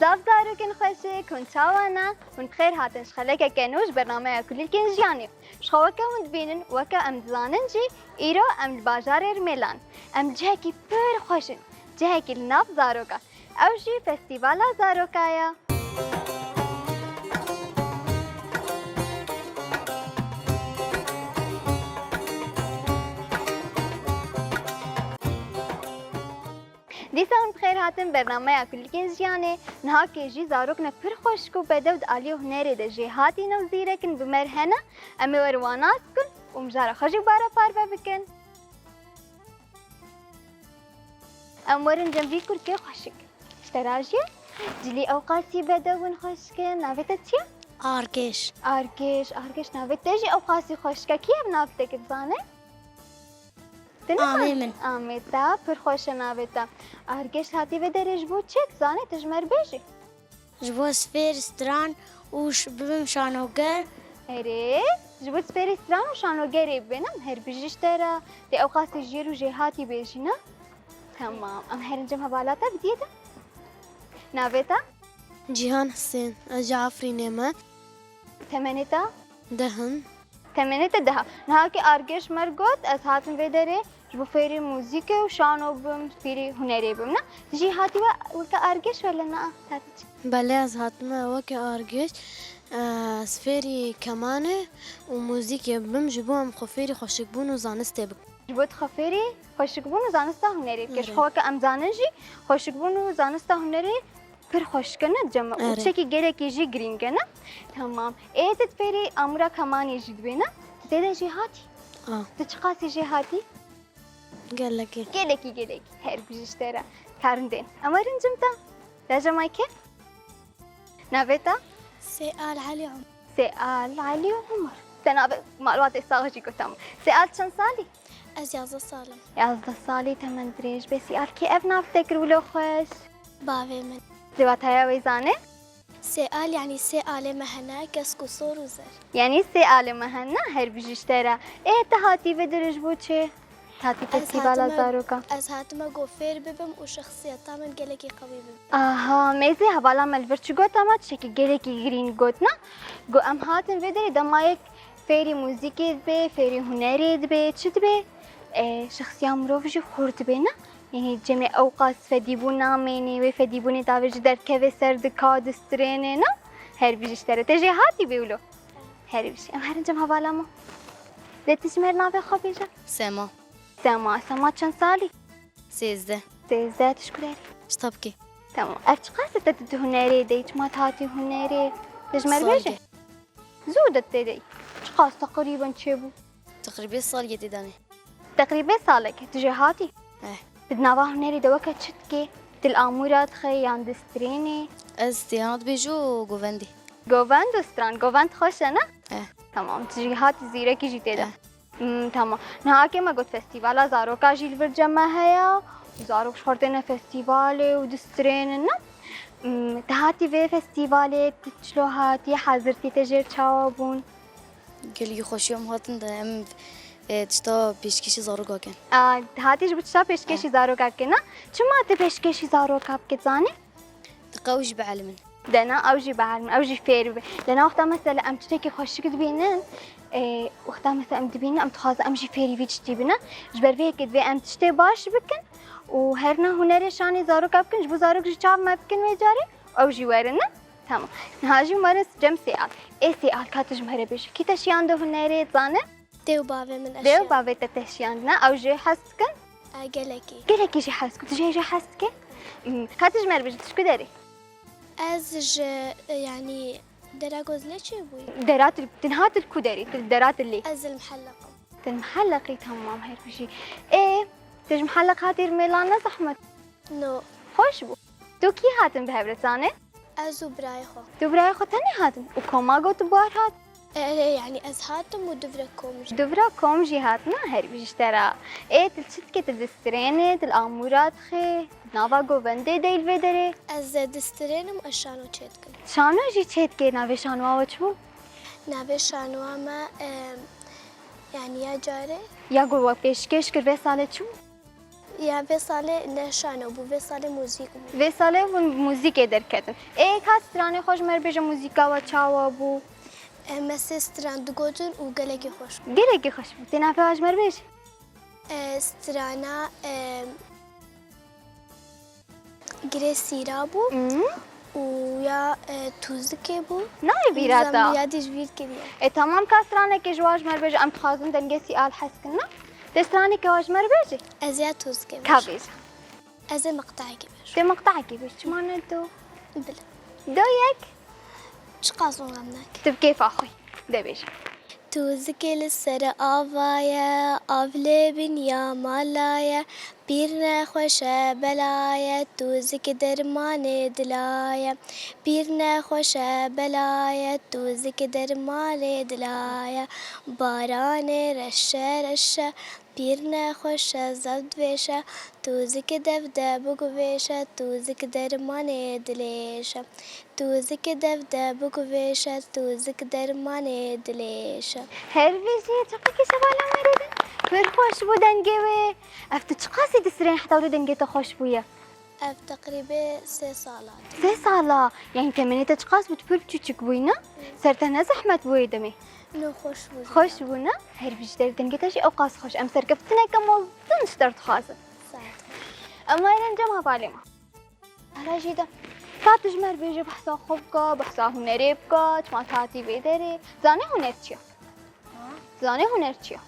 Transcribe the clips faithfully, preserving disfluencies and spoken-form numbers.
Silav zarokên xweşik, hûn çawa ne? Hûn bi xêr hatin ji xelekeke nû ji bernameya Kulîlkên Jiyanê. Ji xwe weke hûn dibînin, weke em dizanin jî, îro em li bajarê Rmêlan. Em cihekî pir xweş in, cihekî li nav zarokan. Ew jî festîvala zaroka ye. Dîsa hûn bi xêr hatin bernameya Kulîlkên Jiyanê. Nihakê jî zarok ne pir xweşik û bedew di aliyê hunerê de jêhatî ne û zîrek in, bi me re hene. Em ê werin wan nas bikin û mijara xwe jî bi we re parve bikin. Em werin cem vî kurkê xweşik. Ji te re jî cilî ew qasî bedew in, xweşik in. Navê te çi ye? Argêş. Argêş, Argêş, navê te jî ew qasî xweşik e. Kî ev nav te kir, dizane? Te ne Amê zan-, min. Amê te, pir xweş e navê te. Argêş hatî vê derê ji bo çi, dizane, tu ji me re bêjî. Ji bo sifêr, stran û ş-, bibim şanoger. Erê, ji bo sifêrê stran û şanogerê bibênim, her bijî ji te re. Tê ew qasî jêr û jêhatî bêjî, ne? Temam. Em herin cem hevala te, bi diyê te. Navê te? Cîhan Hisên, ez ji Efrînê me. Temenê te? Deh in. Temenê te deh e. Niha ki Argêş me re got, ez hatim vê derê ji bo fêrî muzîkê û şano bim, fêrî hunerê bim, ne? Jî hatî we weke Argêş wele na, tatî çi? Belê, ez hatime weke Argêş, e, ez fêrî kemanê û muzîkê bim, ji bo em xwe fêrî xweşikbûn û zanistê bikin. Ji bo tu xwe fêrî xweşikbûn û zanista hunerê bike. Ji Erê. xwe weke em zanin jî xweşikbûn û zanista hunerê pir xweşik e, ne cem e? Û Erê. tiştekî gelekî jî girîng e, ne? Temam. Ê tu fêrî amûra kemanê jî dibê, ne? Tu tê de jêhatî? A. Tu çiqasî jêhatî? Gelekî. Gelekî, gelekî. Her bijî ji te re. Karin tên. Em werin cem te. Deje mayke. Navê te? Sêal Elî Umar. Sêal Elî Umar. Te navê malbatê sax jî got, temam. Sêal çend salî? Ez yazdeh sal im. Yazdeh salî, temen dirêj be. Sêal kê ev nav te kir wilo xweş? Bavê min. Cewataya wê zane? Sêal, yanî sê alê me hene, kesk û sor û zer. Yanî sê alê me hene, her bijî ji te re. Ê, te hatî vê derê ji bo çi? Te hatî Ez festîvala hatime, zarokan. ez hatime ku fêr bibim û şexsiyeta min gelekî qewî bibe. Aha, mêzê hevala me li vir çi got, ama tiştekî gelekî girîng got, ne? Got, em hatin vê derê, dema yek fêrî muzîkê dibe, fêrî hunerê dibe, çi dibe? E, şexsiya mirov jî xurt dibe, ne? Yanî cemê ewqas fedîbûn namênê, wê fedîbûnê tavê ji derkeve ser dika, distrênê, ne? Her bijî ji te re. Te jêhatî bê wilo? Her bijî. Em herin cem hevala me. Lê tu ji me re navê xwe bêje. Sema. Sema, Sema çend salî? Sêzdeh. Sêzdeh, tu ji ku derê? Ji Tapkê. Tamam. Ev çiqas e te tu di hunerê de yî, çima tu hatî hunerê? Tu ji me re bêje. Salgê. Zû de tê de yî. Çiqas teqrîben çêbû? Teqrîbê salgê tê de me. Teqrîbê salekê tu jêhatî? Eh. Tu di nava hunerê de weke çi dikê? Tu li amûra dixê yan distrênê? Ez stêran dibêjim û govendê. Govend û stran. Govend xweş e, ne? Eh. Tamam, tu jêhatî, zîrekî jî tê de. Eh. Hmm, tamam. Niha ke me got festîvala zaroka jî li vir cem me heye. Zarok ji xwe re têne festîvalê û distrênin, ne? Hmm, te hatî vê festîvalê, tu çilo hatî, hazirtî te jê re çawa bûn? Gelekî xweşî em hatin de em, e, tişta pêşkêşî zaroka kin. A, te hatî ji bo tişta pêşkêşî Eh. zaroka kin, ne? Çima tu pêşkêşî zaroka bike, zanî? Diqe ew jî bielimin. Dena ew jî bielimin, ew jî fêr bibe. Dena wexta mesela em tiştekî xweşik dibînin, e, wexta mesela em dibînin, em dixwazin em jî fêrî vî tiştî bine. Ji ber vê yekê divê em tiştê baş bikin û herina hunerê şanê zaroka bikin, ji bo zarok jî çav me bikin wê carê, ew jî werin, ne? Tamam. Niha jî werin cem Sêal. Ê Sêal, ka tu ji me re bêje, kî te şiyand hunerê, dizane? Dê û bavê min. Dê û bavê te te şiyandine, ew jê hez dikin? E, gelekî. Gelekî jê hez dikin. Tu jê jê hez dikî? Hmm, ka tu ji me re bêje, tu ji ku derê? Ez ji, e, yanî, dera Gozlê çêbûyî. Dera tu, tu niha tu li ku derê? Tu li dera tu lê? Ez li Mihelleq im. Tu li Mihelleqî, temam, her bijî. Ê, tu ji Mihelleq hatî Rmêlan, ne zehmet? No. Xweş bû. Tu kî hatin bi hev re, dizane? Ez û birayê xwe. Tu birayê xwe tenê hatin? Û koma got tu bar hat? Erê, yanî ez hatim û du vira kom jî. Du vira kom jî hatin, her bijî ji te re. Ê, tu çi dikî, tu distrênî, tu li amûra dixî, nava govendê de yî li vê derê? Ez, e, distrênim, ez şano çê dikim. Şano jî çê dikî, navê şanoa we çi bû? Navê şanoa me, e, yanî ya carê. Ya ku we pêşkêş kir vê salê çi bû? Ya vê salê ne şano bû, vê salê muzîk bû. Vê salê hûn muzîkê derketin. Ê, ka stranê xwe ji me re bêje, muzîka we çawa bû? Em me sê stran digotin û gelekî xweş bû. Gelekî xweş bû. Tê navê xwe ji me re bêje? E, strana e, Girê Sîra bû Hmm. û ya e, Tûzikê bû. Nayê bîra te. Nizam ya dî ji bîr kiriye. E, tamam, ka stranekê ji we ji me re bêje, em dixwazin dengê Sîal hez kin, ne? Tê stranekê we ji me re bêje? Ez ya Tûzikê Ka bêjim. bêje. Ez ê miqtahekê bêjim. Tê miqtahekê bêje, çima ne do? Bil. Do yek. Çiqas û xemnakê. Tu bi kêfa xwe. De bêje. Tûzikê li ser ava ye, av lê bin ya mala ye. Pîr nexweş e bela ye, tûzik dermanê dila ye. Pîr nexweş e bela ye, tûzik dermanê dila ye. Baranê reş e reş e, pîr nexweş e zaf divêş e. Tûzik dev de biguvêş e, tûzik dermanê dilêş e. Tûzik dev de biguvêş e, tûzik dermanê dilêş e. Her bijî, çiqasî şevala me re din. Pir xweş bû dengê wê. Ev tu çiqasî distirên heta wilo dengê te xweş bûye? Ev teqrîbê sê sala. Sê sala? Yani temenê te çiqas bû, tu pir biçûçik bûyî, ne? Ser te ne zehmet bû wê demê? No, xweş bû. Xweş bû, ne? Her bijî, dengê te jî ewqas xweş. Em serkeftineke mezin ji te re dixwazin. Saet. Em wayên cem hevalê me. Hala jî de. Ka tu ji me re bêje, behsa xwe bike, behsa hunerê bike, çima tu hatî vê derê. Zanê huner çi ye? Ha? Zanê huner çi ye?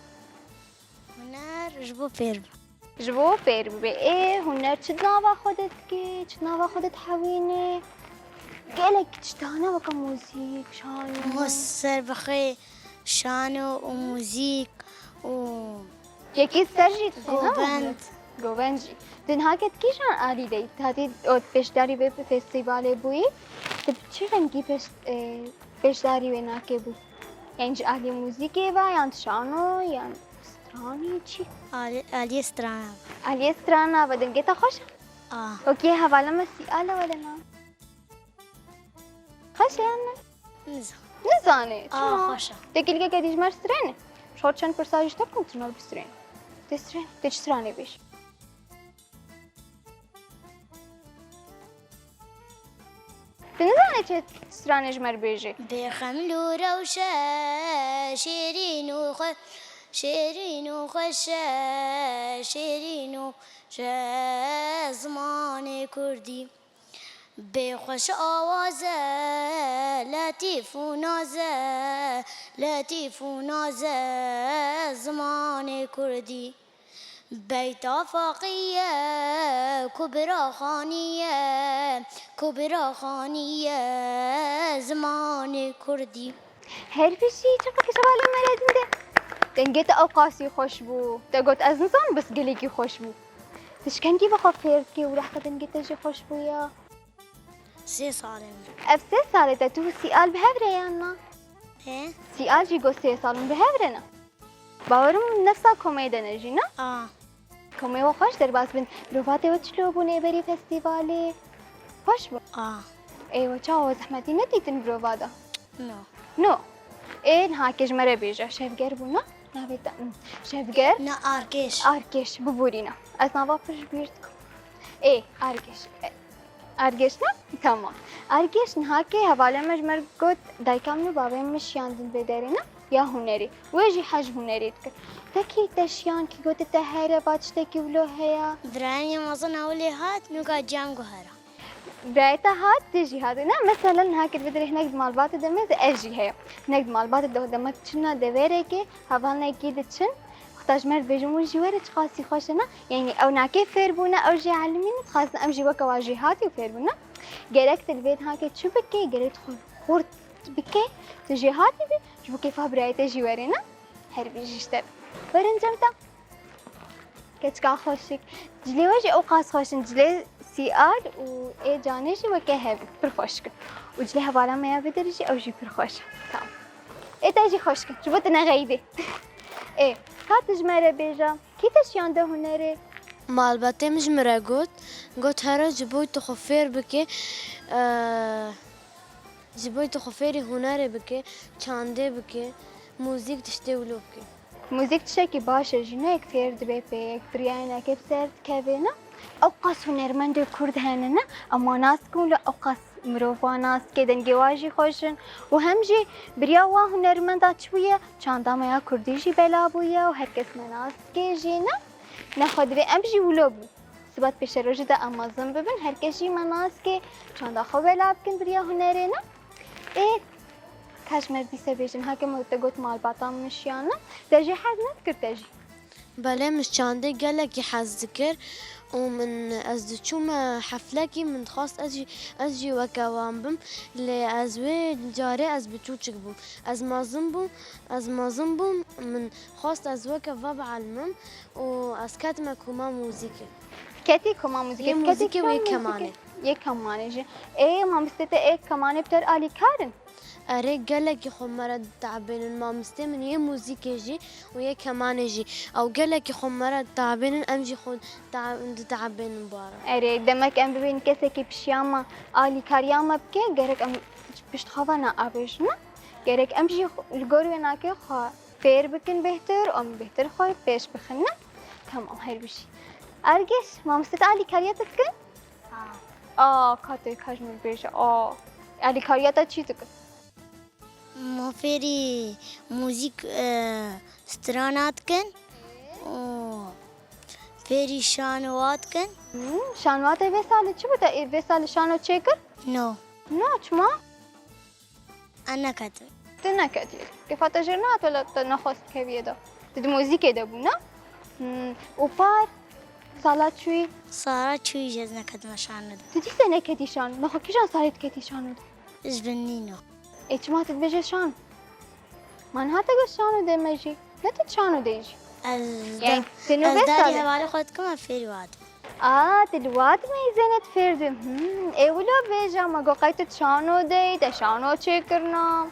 Huner ji bo fêr bibe. Ji bo fêr bibe. Ê, huner çi di nava xwe de dikî, çi di nava xwe de dihewînî? Gelek tişt hene weke muzîk, şano. Muz serbixê, şano û muzîk û Yekî ser jî dixî, ha? Govend. Govend jî. Tu niha ke di kîjan alî de yî? Tu hatî û beşdarî vê festîvalê bûyî? Tu bi çi rengî beş-, e, beşdarî wê nakê bû? Yani ji alî muzîkê ve yan şano yan stranî çi? Alî, alî strana ve. Alî strana ve, dengê te xweş e? A. Okey, hevala me Sîal e wele na. Xweş e yan ne? Nizam. Nizanê. A, çima? Xweş e. Tê kîlkeke dî ji me re strênê. Ji xwe çend pirsa jî te bikim, tu ji me re bistrênî. Tê strênê. Tê çi stranê bêjî? Tu nizanê çi stranê ji me re bêjî? Bêxemil û rewş e, şêrîn û xwe-, şêrîn û xweş e, şêrîn û xweş e zimanê kurdî. Bê xweş awaz e, letîf û naz e, letîf û naz e zimanê kurdî. Beyta Faqî ye, Kubra Xanî ye, Kubra Xanî ye zimanê kurdî. Her bijî, çiqasî şevala me re din de. Dengê te ewqasî xweş bû. Te got ez nizanim, bes gelekî xweş bû. Tu ji kengî bi xwe fêr dikî û lehqa dengê te jî xweş bûye? Sê salê min. Ev sê salê te tu û Sîal bi hev re yan na? He? Sîal jî got sê sal hûn bi hev re ne? Bawerim nefsa komeyê de ne jî, ne? A. Komeyê we xweş derbas bin. Mirovatê we çilo bûn ê berî festîvalê? Xweş bûn? A. Ê we çawa we zehmetî nedîtin mirova de? No. No. Ê niha ke ji me re bêje, Şevger bû, ne? Navê te, hmm, Şevger? Ne, Arkeş. Arkeş, biborîne. Ez nava pir ji bîr dikim. Ê, Arkeş. E, Argeş ne? Tamam. Argeş niha ke hevalê me ji me re got, dayika min û bavê min şiyandin vê derê ne? Ya hunerê. Wê jî hez ji hunerê dikir. Te kî te şiyan, kî gote te here, va tiştekî wilo heye? Birayê min mezin ewilê hat, nûka cem guhera. Birayê te hat, tu jî hatî. Ne, mesela niha ke vê derê hinek di malbatê de me, ez jî heye. Hinek di malbatê de demek çûna deverê ke hevalnekî diçin. Xweta ji me re dibêjin, wî jî were çiqasî xweş e, ne? Yanî ew nakê fêr bûne, ew jî elimîne, dixwazin em jî weke wa jî hatî û fêr bûne. Gerek tu li vê niha ke çi bike, gerek tu xwe xurt bike, tu jî hatî bî, ji bo kêfa birayê te jî were, ne? Her bijî ji te. Werin cem te. Keçika xweşik. Cilê we jî ewqas xweş in. Cilê Sîal û ê Canê jî weke hev in. Pir xweşik in. Û cilê hevala me ya vê derê jî ew jî pir xweş e. Tamam. Ê te jî xweşik in. Ji bo tu nexeyîdî. Ê, ka tu ji me re bêje, kî te şiyande hunerê? Malbatê min ji min re got, got here ji bo tu xwe fêr bike, e, ji bo tu xwe fêrî hunerê bike, çandê bike, muzîk tiştê wilo bike. Muzîk tiştekî baş e jî, ne yek fêr dibe pê, yek bi riya hinekê bi ser dikeve ne. Ew qas hunermendê Kurd hene ne, em wan nas dikin, wilo ew qas mirov wan nas dike, dengê wan jî xweş in. Û hem jî bi riya wan hunermenda çi bûye, çanda me ya Kurdî jî bela bûye û her kes me nas dike jî ne. Nexwe divê em jî wilo bin. Sibat pêşerojê de em mezin bibin, her kes jî me nas ke, çanda xwe bela bikin bi riya hunerê ne. Ê, ka ji me dîse bêjin, heke me te got malbata min şiyane, te jî hez nedikir te jî? Belê, min ji çandê gelekî hez dikir û min, ez diçûm heflekî, min dixwest ez jî, ez jî weke wan bim. Lê ez wê carê ez biçûçik bûm. Ez mezin bûm, ez mezin bûm, min xwest ez weke va bielimim. Û ez ketime koma muzîkê. Ketî koma muzîkê? Yê muzîkê û yê kemanê. Yê kemanê jî. Ê, mamostê te ê kemanê bi te re alîkar in? Erê, gelekî xwe me re diteebênin. Mamostê min yê muzîkê jî û yê kemanê jî. Ew gelekî xwe me re diteebênin, em jî xwe dite-, diteebênin bi wan re. Erê, demek em bibên kesekî pişiya me, alîkariya me bike, gerek em pişt xwe ve neavêjin. Gerek em jî li gor wê nakê xwe fêr bikin bêhtir, em bêhtir xwe pêş bixin ne. Tamam, her bijî. Ergêş, mamoste te alîkariya te dikin? A. A, ka tê, ka ji min bêje, a. Alîkariya te çi dikin? Ma fêrî muzîk, e, strana dikin û fêrî şanowa dikin. Hmm, şanowa te vê salê çi bû te? Ê, vê salê şano çêkir? No. No, çima? Ez neketim. Tu neketiyê. Kefa te jêr nehat wela te nexwest keviyê de. Tu di muzîkê de bû, ne? Hmm. Û par sala çûyî? Sala çûyî jî ez neketime şano de. Tu dîse neketî şano. Nexwe kîjan salê diketî şano de? Ji bin nîno. Ê çima tu dibêje şano? Ma niha te got şano de me jî. Ne tu şano de jî? Ez, yani, de, tu nû ez vê darî salê hevalê xwe dikim, ez fêrî wan dikim. A, tu li wad meyzêne tu fêr dibî. Hmm, ê wilo bêje, me got qey tu şano deyî, te şano çêkirina.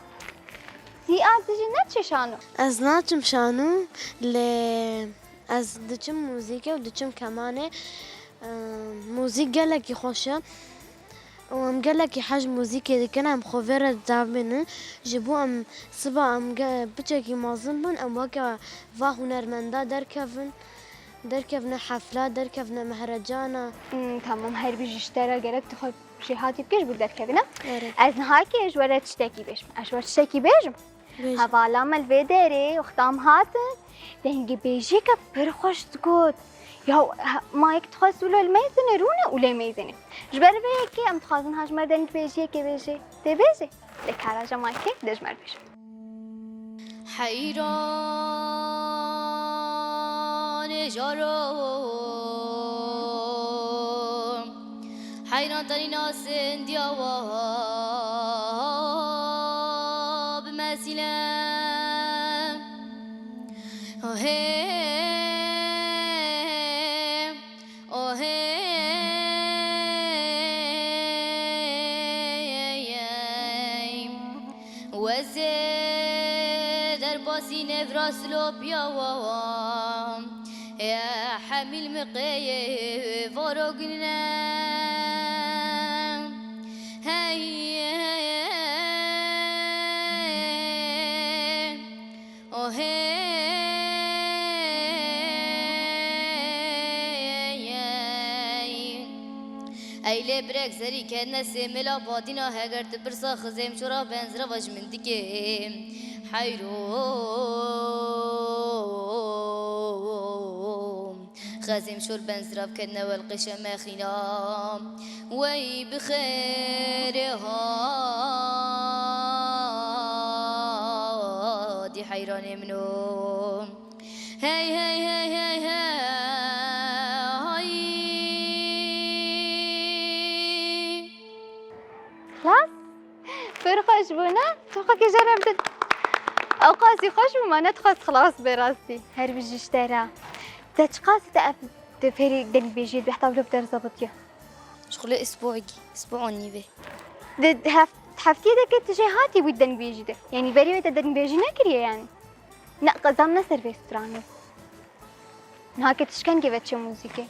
Sî a, tu jî neçî şano? Ez naçim şano, lê ez diçim muzîkê û diçim kemanê. Eee, muzîk gelekî xweş e. Û em gelekî hez muzîkê dikin, em xwe vê re diteebînin. Ji bo em siba em ge-, piçekî mezin bin, em weke va hunermenda derkevin. Derkevine hefla, derkevine mehrecana. Hmm, tamam, her bijî ji te re gerek tu xwe jêhatî bikî ji bo derkevine. Erê. Ez niha ke ji we re tiştekî bêjim. Ez ji we re tiştekî bêjim. Bêje. Hevala me li vê derê wexta em hatin, dengbêjiyeke pir xweş digot. Ya, he-, ma yek dixwest wilo li meyzêne rûne û lê meyzêne. Ji ber vê yekê em dixwazin ha ji me dengbêjiyekê bêje. Tê bêje? Lê kara je ma yekê de ji me re bêje. Heyranê jaro, heyran tenî nasên diya wa bi mesîle. Oh hey, oh hey. Wezê derbasî nevra silopiya wa. Ya hemîl miqeyê varo gunine. Hey, oh hey. Ey lê birek zerî ketine sê mila badîna, heger tu pirsa xizêm şora benzira ve ji min dikê heyro. Xezêm şor ben zirav ketine welqê şemexîna. Wey bi xêrê hatî heyranê min o. Hey, hey, hey, hey, hey. Xilas? Pir xweş bû, ne? Tu xwe kî jere bidin. Ew qasî xweş bû, me nedixwest xilas bê rastî. Her bijî ji te re. Te çiqasî te ev, te fêrî dengbêjiyê dibê heta wilo bi te re zebitiye? Şixulê îsbuî, îsbuî û nîvê. Di heft-, heftiyê de ke tu jê hatî bûyî dengbêjî de. Yanî berî wê te dengbêjî nekiriye yanî? Ne, qezam ne ser vê stranê. Niha ke tu ji kengê ve çûyî muzîkê?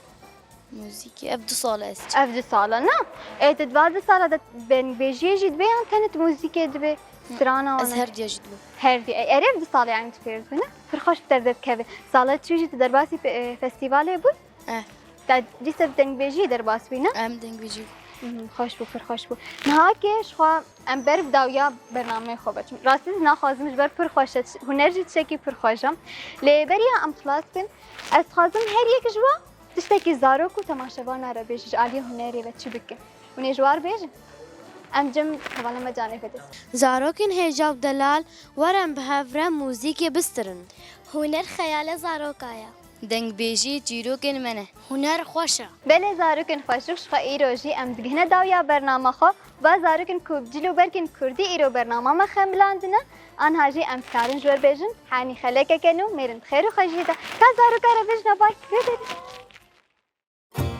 Muzîkê, ev du sal e ez çûm. Ev du sal e, ne? Ê, tu di va du sala de dengbêjiyê jî dibê yan tenê tu muzîkê dibê? Strana Ez wan e? Her diya jî dibim. Her diya. E, Erev du salê em dipêr dibin, e? Pir xweş bi te derdikeve. Sala çû jî tu derbasî pe- e, festîvalê bû? Eh. Te dîsa bi dengbêjiyê derbas bûyî, ne? Em dengbêjî bû. Mhm, xweş bû, pir xweş bû. Niha ke ji xwe em ber bi dawiya bernameyê xwe biçin. Rastî ez naxwazim ji ber pir xweş e, huner jî tiştekî pir xweş e. Lê beriya em xilas bin, ez dixwazim her yek ji we tiştekî zarok û temaşevana re bêje, ji aliyê hunerê ve çi bike. Hûn ê ji war bêjin? Em cem hevalê me canê vedin. Zarokên hêja û delal, werin bi hev re muzîkê bistirin. Huner xeyalê zaroka ye. Dengbêjî çîrokên me ne. Huner xweş e. Belê zarokên xweşik, ji xwe îro jî em digihine dawiya bernama xwe. Va zarokên ku bi cil û berkên kurdî îro bernama me xemilandine, anha jî em dikarin ji we bêjin, hanî xelekeke nû mêrin di xêr û xweşiyê de. Ka zaroka re bêjine bay, wê bêjin.